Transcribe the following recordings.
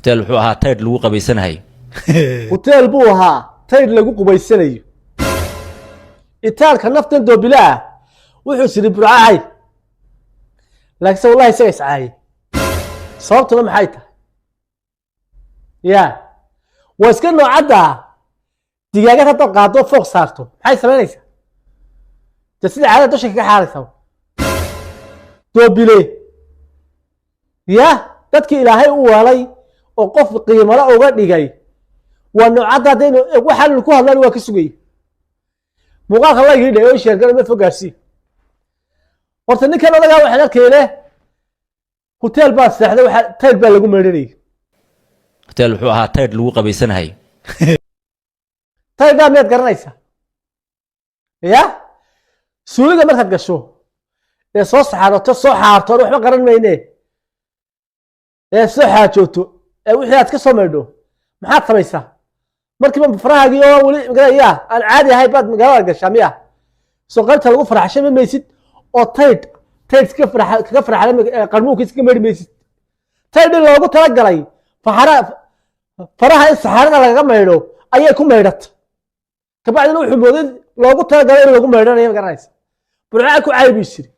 Hotel wuxuu ahaa taydh lagu qabaysanahay. Hoteel buu ahaa taydh lagu qubaysanayo. Itaalka naftan doobila ah wuxuu siri Burcacay, laakiinse wallahi isaga iscaayay. Sababtuna maxay tahay? Ya waa iska noocadda digaagad haddaad qaado, fooq saarto, maxay samaynaysaa? De sida caadada dusha kaga xaaraysaa. Doobile ya dadkii Ilaahay u weelay oo qof qiimala uga dhigay waa noocadda. Haddaynu waxaan ku hadlaan waa ka sugayay. Muuqaalka laygii dhe oo sheergala ma fogaarsii. Horta ninkan odagaa waxaan arkayne hotel baa seexday, waxa taydh baa lagu meedhanayay. Hotel wuxuu ahaa taydh lagu qabaysanahay. Taydhaa miyaad garanaysaa? Ya suuliga markaad gasho ee soo saxaroto, soo xaarto, waxba qaran mayne, ee soo xaajooto, ee wixii aad ka soo maydho, maxaad samaysaa? Markiiba farahaagii oo weli ya aan caadi ahayn baad magaalada gashaa miya? Soo qaybta lagu faraxshay ma maysid oo taydh taydh iska kaga farxala, qarmuunka iskaga maydhi maysid. Taydh in loogu talagalay faxara faraha in saxarada lagaga maydho ayay ku maydhata. Kabacdina wuxuu mooday loogu talagalay in lagu maydhanayo. Ma garanaysa? Burcaa ku caayi jiri.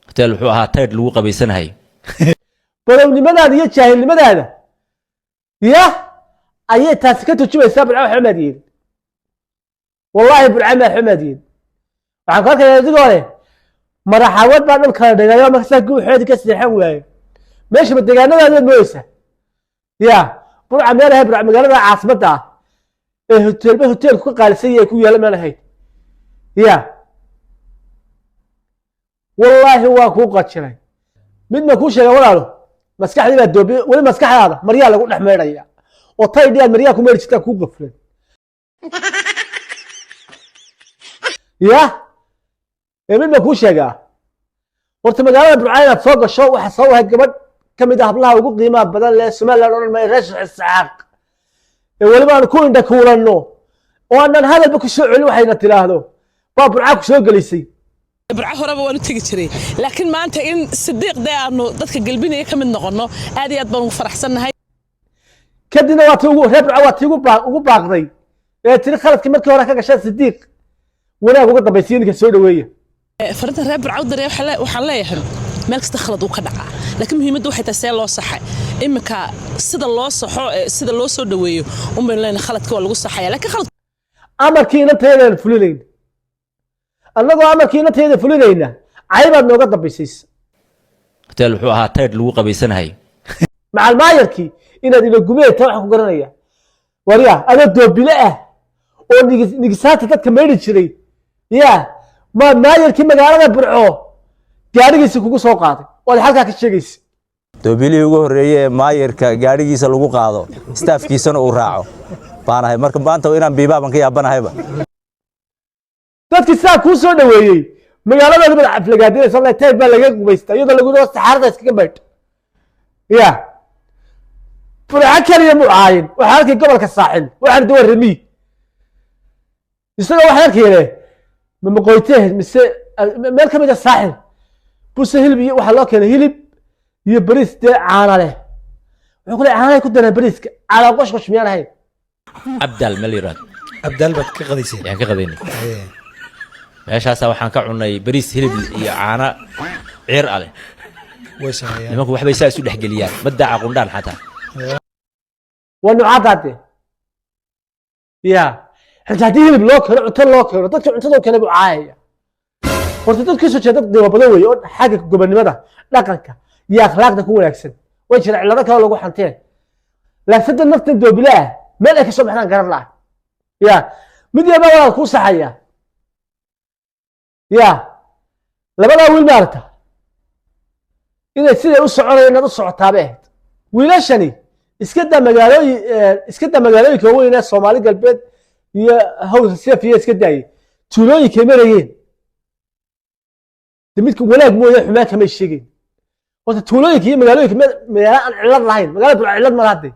Hotel wuxuu ahaa taydh lagu qabaysanahay. Badownimadaada iyo jaahilnimadaada ya ayay taasi ka turjumaysaa. Burca waxba maad yeelin, wallaahi Burca ma waxba maad yeelin. Waxaan ku arkaya adigoo leh madaxawad baa dhulka la dhigayo, markaasaa guuxeedi ka seexan waayo. Meeshaba deegaanadaada baad moodeysaa. Ya Burca meel ahay, Burca magaalada caasimadda ah ee hoteelba hoteelku ka qaalisan yahay ku yaalla meel ahayd. Ya wallaahi waa kuu qajiray. Mid ma kuu sheega, walaalo? Maskaxdii baa doobi weli, maskaxdaada maryaa lagu dhex maydhaya oo taydhi aad maryaa ku maydhi jirtaa kuu qaflan. Ya ee mid ma kuu sheegaa? Horta magaalada Burcaa inaad soo gasho waxaa soo wahay gabadh ka mid ah hablaha ugu qiimaha badan leh Somaliland odhan maayo, reer Isxaaq, ee weliba aan ku indha kuulanno oo aanan hadalba ku soo celin waxayna tidhaahdo baa Burcaa ku soo gelisay. Burco horeba waan u tegi jiray, laakiin maanta in Sidiiq dee aanu dadka gelbinaya ka mid noqonno, aad iyo aad baan ugu faraxsannahay. Kadibna waa tii ugu reer Burca waa tii ugu baaqday ee tiri khaladkii markii hore ka gashay Sidiiq wanaag uga dambaysiyo, ninka soo dhaweeya. Farinta reer Burco u daray waxaan leeyahay meel kasta khalad uu ka dhacaa, laakiin muhiimaddu waxay tahay see loo saxay. Iminka sida loo saxo, sida loo soo dhaweeyo un baynu leenahay khaladka waa lagu saxaya, laakiin khalad Amarkii inantayadaan fulinayna, annagoo amarkii inantayada fulinayna, caybaad nooga dambaysaysa. Hotel wuxuu ahaa taydh lagu qabaysanahay. Macalmaayarkii inaad ina gumeeta waxaan ku garanaya warya adoo doobile ah oo nigisaanta dadka maydhi jiray, ya ma maayarkii magaalada Burco gaadhigiisa kugu soo qaaday oo aad halkaa ka sheegaysa. Doobilihii ugu horreeyey ee maayarka gaadhigiisa lagu qaado, staafkiisana uu raaco baanahay. Marka maanta inaan biibaaban ka yaabanahayba. Dadkii sidaa kuu soo dhaweeyey magaaladaadi baad aflagaadinaysa. Wallahi tayd baa laga gubaystaa iyadoo lagu yidhi saxaarada iskaga maydh. Ya Burco keliya mu caayin, waxaan arkay gobolka Saaxil, waxaan dawa remi isagoo waxaan arkayne mamaqoyte mise meel ka mid a Saaxil buse hilib iyo waxaa loo keenay hilib iyo bariis dee caana leh. Wuxuu ku leeyahay caanahay ku dareen bariiska, caana qoshqosh miyaan ahayn? Abdaal meel yiraahdo. Abdaal baad ka qadayseen? Ayaan ka qadaynay. Meeshaasaa waxaan ka cunnay bariis hilib iyo caana ciir ah leh. Way sameeyaan. Nimanku waxbay saa isu dhexgeliyaan, ma daaca qundhaan xataa. Waa noocadaa dee. Ya xitaa haddii hilib loo keeno, cunto loo keeno, dadka cuntada u keenay buu caayaya. Horta dad kasoo jeeda dad qiimo badan weeye oo xagga gobonimada, dhaqanka iyo akhlaaqda ku wanaagsan. Way jira cillado kale oo lagu xanteen, laakiin dad naftan doobile ah meel ay kasoo baxdaan garan laha. Ya mid yaba walaal kuu saxaya, ya labadaa wiil maaragta inay siday u soconayaan inaad u socotaabay ahayd. Wiilashani iska daa magaalooyin, iska daa magaalooyinka waaweyn ee Soomaali Galbeed iyo hawsa sefiya, iska daayay tuulooyinkay marayeen. De midka wanaag mooye xumaan kamay sheegeyn. Horta tuulooyinka iyo magaalooyinka magaalo aan cillad lahayn, magaalada Burca cillad ma laha de.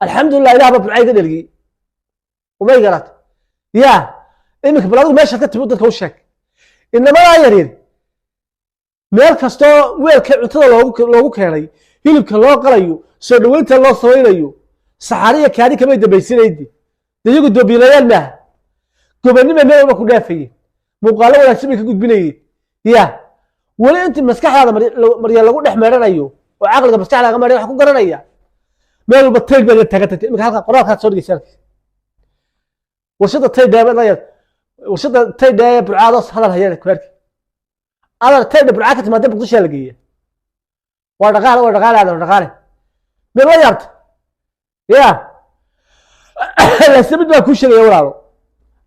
Alxamdulilah, Ilaah baa Burca iga dhelgiyey, umay garat. Ya iminka bal adigu meeshaad ka timid dadka u sheeg. Inamadaa yaryar meel kastoo weelka cuntada loogu keenay Hilibka loo qalayo, soo dhoweynta loo samaynayo, saxaariya kaadi kamay dambaysinaydi. Dee iyagu doobiilayaal maaha, gobonnima meel walba ku dhaafayeen, muuqaallo wanaagsan bay ka gudbinayeen. Ya weli intii maskaxdaada marya lagu dhex meedhanayo oo caqliga maskaxda laga meedhay, wax ku garanaya meel walba tayd baad la taagan tahay. Imika halka qoraalkaad soo dhigaysa, halkiis warshada taydha, warshada taydha ee Burcaados hadal hayaan ku arki. Adar taydha Burcaa ka timaada Muqdishaa la geeya. Waa dhaqaale, waa dhaqaale, adan dhaqaale meel la yaabta. Ya lase mid baan kuu sheegaya walaalo,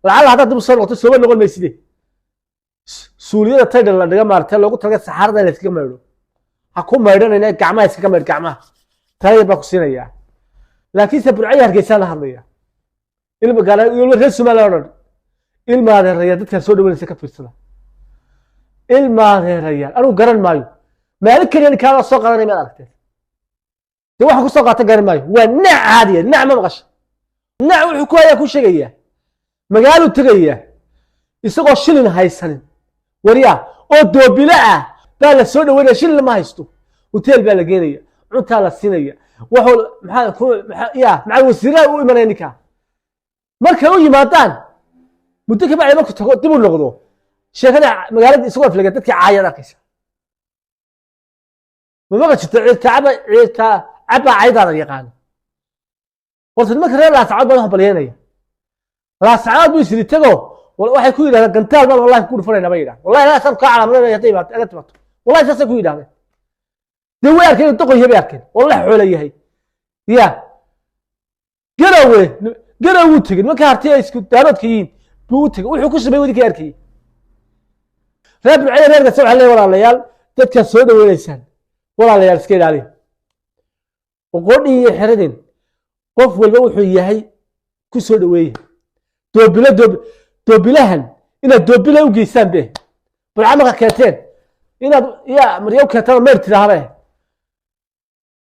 lacalla haddaad dib u soo noqoto, sooma noqon mayside. Suuliyada taydha la dhiga maartee loogu talagalay saxaarada in la iskaga maydho, ha ku maydhanayna, gacmaha iskaga maydh, gacmaha. Talaya baa ku siinayaa, laakiinse Burcaya Hargeysaa la hadlaya, ilma gaala, ilma reer Somaliland oo dhan, ilma adeeraya, dadkaan soo dhaweynaysa ka fiirsada. Ilma adeerayaan, anigu garan maayo maalin keliya ninkaada soo qaadanaya maad aragteen. Dee waxaan kusoo qaata garan maayo. Waa nac caadiya, nac ma maqasha? Nac wuxuu ku hayaa ku sheegayaa, magaaluu tegaya isagoo shilin haysanin, waryaa oo doobilo ah baa la soo dhaweynaya. Shilin ma haysto, hotel baa la geenaya, cuntaa la siinaya, wuxuu maxaa ku maxaa ya maxaa wasiiraha u imanaya ninkaa. Markay u yimaadaan muddo ka bacdi, markuu tago dib u noqdo, sheekada magaalada isagoo aflaga dadkii caayad arkaysa. Ma maqa jirto ciirta caba, ciirta cabaa caydaada yaqaano. Horta nimanka reer Laascadood baan hambalyeynaya. Laascadood buu isiri tago, waxay ku yidhahdeen gantaal baan wallahi ku dhufanayna bay yidhahdeen. Wallahi laasaan kaa calaamadinaya hadday imaato aga timaado, wallahi saasay ku yidhahdeen. Dee way arkeen inuu doqon yahay bay arkeen, wallahi xoolo yahay. Ya Garowe, Garowe wuu tegey, nimanka harti ay isku daaroodka yihiin buu u tegey, wuxuu ku sameeyey wadi ka arkayey. Reer Burcaya, reer kasta waxaa leeyahay, walaalayaal, dadkaad soo dhaweynaysaan, walaalayaal, iska ilaaliya oqoodhin iyo xeradin. Qof walba wuxuu yahay ku soo dhaweeya. Doobilo doob doobilahan inaad doobila u geysaan be Burca marka keenteen, inaad ya marya u keentaan oo meer tidhaahbe.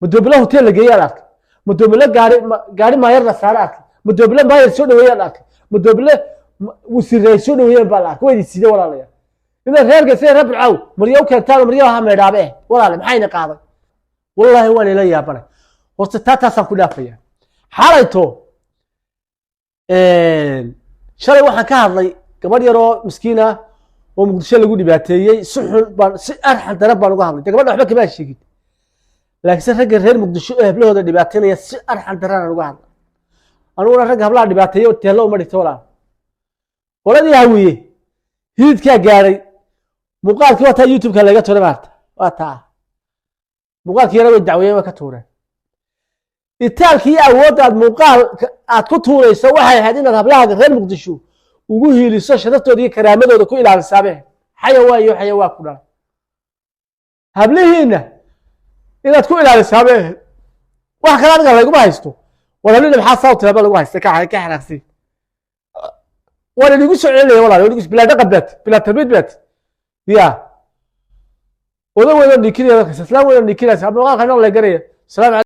Ma doobila hotel la geeyaan arkay? Ma doobilo gaari gaari maayar la saara arkay? Ma doobilo maayar soo dhaweeyaan arkay? Ma doobilo wasiirre ay soo dhaweeyeen baa la arkay? Waa idin siide walaalayaal inaad reerka sida reer Burcaaw marya u keentaan oo maryaha meedhaabe. Walaale, maxayna qaaday? Wallaahi waan ila yaabanay. Horta taa taasaan ku dhaafaya. Xalayto, shalay waxaan ka hadlay gabadh yar oo miskiin ah oo Muqdisho lagu dhibaateeyey. Si xun baan, si arxan daran baan uga hadlay. De gabadha waxba kamaa sheegin, laakiinse ragga reer Muqdisho ee hablahooda dhibaateynaya si arxan daran uga hadlay. Aniguna ragga hablaha dhibaateeyo teello uma dhigto walaal. Qoladii Hawiye hiidkaa gaadhay, muuqaalkii waa taa YouTube-ka laga tuuray maarta, waa taa muuqaalkii yara way dacweeyeen, way ka tuureen. Itaalkii iyo awoodda aad muuqaal aad ku tuurayso waxay ahayd inaad hablahaaga reer Muqdisho ugu hiiliso, sharaftooda iyo karaamadooda ku ilaalisaabe. Xayawaa iyo xayawaa ku dhalay hablihiina inaad ku ilaalisaabe. Wax kale aniga layguma haysto, war hablihiina maxaa saa u tiraaba lagu haysta, ka xanaaqsin. Waan inigu soo celinaya walaal, bilaa dhaqan baad, bilaa tarbiyad baad. Ya oda weydan nikinaya, islaan weydan nikinaysa muuqaalka noo leeganaya. Salaam.